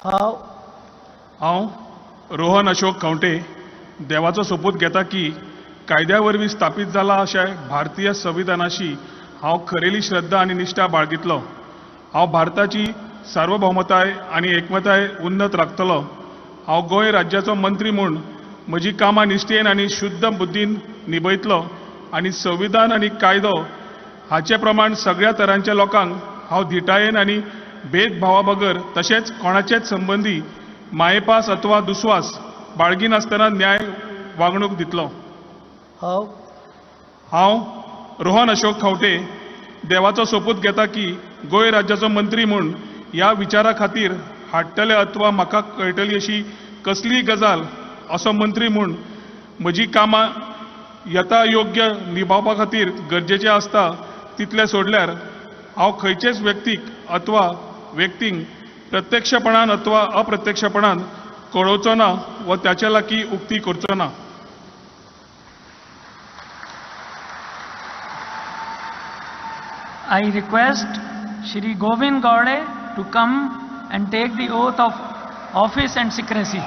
हांव हांव रोहन अशोक खंवटे देवाचो सोपूत घेता की कायद्या वरवीं स्थापीत जाला अशें भारतीय संविधानाशी हांव खरेली श्रद्धा आनी निश्ठा बाळगितलो. हांव भारताची सार्वभौमताय आनी एकमताय उन्नत राखतलो. हांव गोंय राज्याचो मंत्री म्हूण म्हजी कामां निश्ठेन आनी शुद्ध बुद्दीन निभयतलो आनी संविधान आनी कायदो हाचे प्रमाण सगळ्या तरांच्या लोकांक हांव धिटायेन आनी भेदभावा बगर तशेंच कोणाचेच संबंदी मायेपास अथवा दुस्वास बाळगिनासतना न्याय वागणूक दितलो. हांव हांव रोहन अशोक खंवटे देवाचो सोपूत घेता की गोंय राज्याचो मंत्री म्हूण ह्या विचारा खातीर हाडटले अथवा म्हाका कळटली अशी कसलीय गजाल असो मंत्री म्हूण म्हजी कामां यथायोग्य निभावपा खातीर गरजेचें आसता तितलें सोडल्यार हांव खंयचेच व्यक्तीक अथवा व्यक्तींक प्रत्यक्षपणान अथवा अप्रत्यक्षपणान कळोवचो ना व ताचे लागीं उक्ती करचो ना. I request Shri Govind Gaude to come and take the oath of office and secrecy.